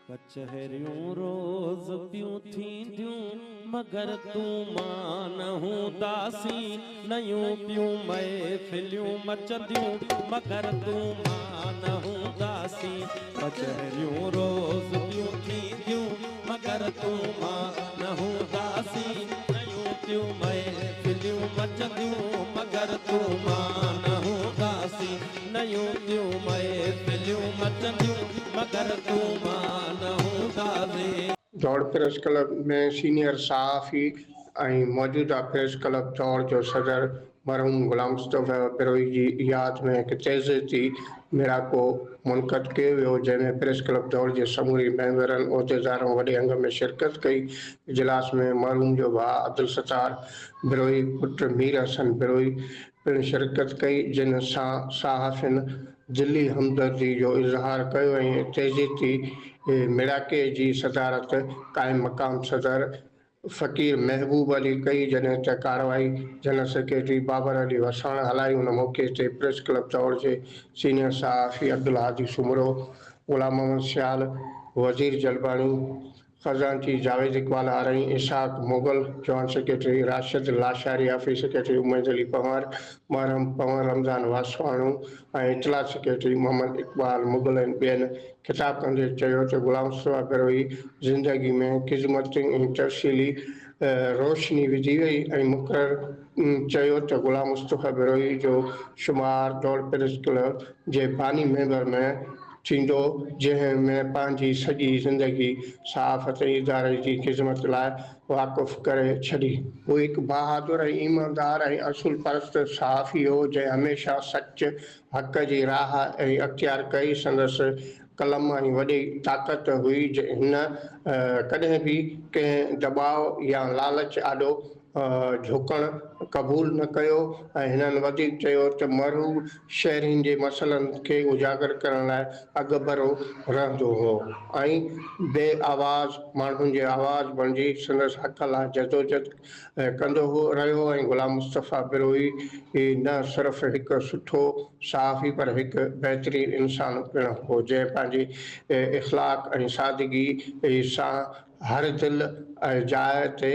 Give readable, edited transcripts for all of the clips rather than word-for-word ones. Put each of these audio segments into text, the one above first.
ڪچهريون روز پيون ٿينديون مگر تون مان نه هونداسين نيون پيون محفليون مچنديون مگر تون مان نه هونداسين ڪچهريون روز پيون ٿينديون مگر تون مان نه هونداسين نيون پيون محفليون مچنديون مگر تون مان نه هونداسين نيون پيون محفليون مچنديون مگر تون مان نه هونداسين. دوڙ پريس ڪلب ۾ سينيئر صحافي ۽ موجوده پريس ڪلب دوڙ جو صدر مرحوم غلام مصطفيٰ بروهي جي ياد ۾ هڪ تعزيتي ميڙاڪو منعقد ڪيو ويو، جنهن ۾ پريس ڪلب دوڙ جي سموري ميمبرن، عهديدارن وڏي انگ ۾ شرڪت ڪئي. اجلاس ۾ مرحوم جو ڀاء عبدالستار بروهي، پٽ مير حسن بروهي پڻ شرڪت ڪئي، جن سان صحافين دلي همدردي جو اظهار ڪيو ۽ تعزيتي ميڙاڪي جي صدارت قائم مقام صدر فقير محبوب علي ڪئي، جڏهن ته ڪارروائي جنرل سيڪريٽري بابر علي وساڻ هلائي، ان موقعي تي پريس ڪلب دوڙ جي سينيئر صحافي عبدالهادي سومرو، غلام محمد سيال، وزير جلباڻي، خزانچي Javed Iqbal Arain, Ishaq Mughal, joint secretary Rashid Lashari, office secretary Umeed Ali Panhwar, محرم پنهور، رمضان واسواڻو ۽ اطلاعات سيڪريٽري محمد اقبال مغل ۽ ٻين خطاب ڪندي چيو ته غلام مصطفيٰ بروهي زندگي ۾ خذمتن ۽ تفصيلي روشني وڌي وئي ۽ مقرر چيو ته غلام مصطفيٰ بروهي جو شمار دوڙ پريس ڪلب جي باني ميمبر ۾ ٿيندو جنهن ۾ پنهنجي سڄي زندگي صحافت ۽ اداري جي خذمت لاء واقف ڪري ڇڏي. هو هڪ بهادر ۽ ايماندار ۽ اصول پرست صحافي هو جنهن هميشه سچ، حق جي راهه ۽ اختيار ڪئي. سندس قلم ۽ وڏي طاقت هئي هن ڪڏهن به ڪنهن دٻاء يا لالچ آڏو جهڪڻ قبول نه ڪيو ۽ هنن وڌيڪ چيو ته مرحوم شهرين جي مسئلن کي اجاگر ڪرڻ لاء اڳڀرو رهندو هو ۽ بي آواز ماڻهن جي آواز بڻجي سندس حق لاء جدوجھد ڪندو رهيو ۽ غلام مصطفيٰ بروهي نه صرف هڪ سٺو صحافي پر هڪ بهترين انسان پڻ هو جنهن پنهنجي اخلاق ۽ سادگي سان هر دل ۽ جاء تي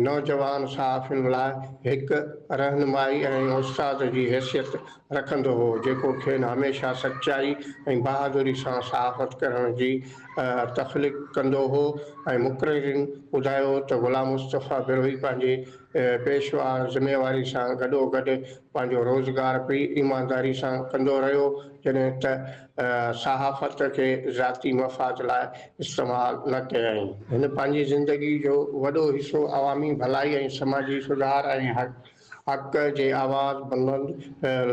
نوجوان صحافين لاء هڪ رهنمائي ۽ استاد جي حيثيت رکندو هو، جيڪو کين هميشه سچائي ۽ بهادري سان صحافت ڪرڻ جي تخليق ڪندو هو ۽ مقررين ٻڌايو ته غلام مصطفيٰ بروهي پنهنجي پيشوار ذميواري سان گڏوگڏ پنهنجو روزگار به ايمانداري سان ڪندو رهيو، جڏهن ته صحافت کي ذاتي مفاد لاء استعمال نه ڪيائين. هن پنهنجي زندگي جو وڏو حصو عوامي ڀلائي ۽ سماجي سڌار ۽ حق جي آواز بلند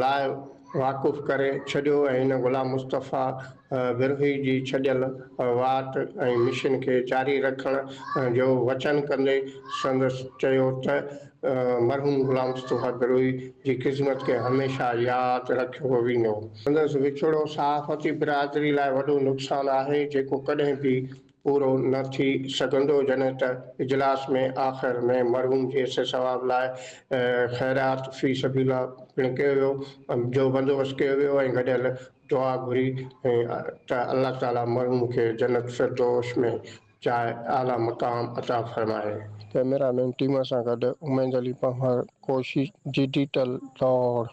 لاء واقف ڪري ڇڏيو ۽ هن غلام مصطفيٰ بروهي جي ڇڏيل واٽ ۽ مشن کي جاري رکڻ جو وچن ڪندي سندس چيو ته مرحوم غلام مصطفيٰ بروهي جي خذمت کي هميشه ياد رکيو ويندو. سندس وڇوڙو صحافتي برادري لاء وڏو نقصان آهي جيڪو ڪڏهن به پورو نه ٿي سگهندو جڏهن ته اجلاس ۾ آخر ۾ مرحوم جي حصي ثواب لاء خيرات في سبيل الله پڻ ڪيو ويو جو بندوبست ڪيو ويو ۽ گڏيل دعا گهري ته الله تعالي مرحوم کي جنت فردوس ۾ جاء اعليٰ مقام عطا فرمائي. ڪئميرا مين ٽيم سان گڏ اميد علي پنهور، ڪوشش ڊجيٽل دور.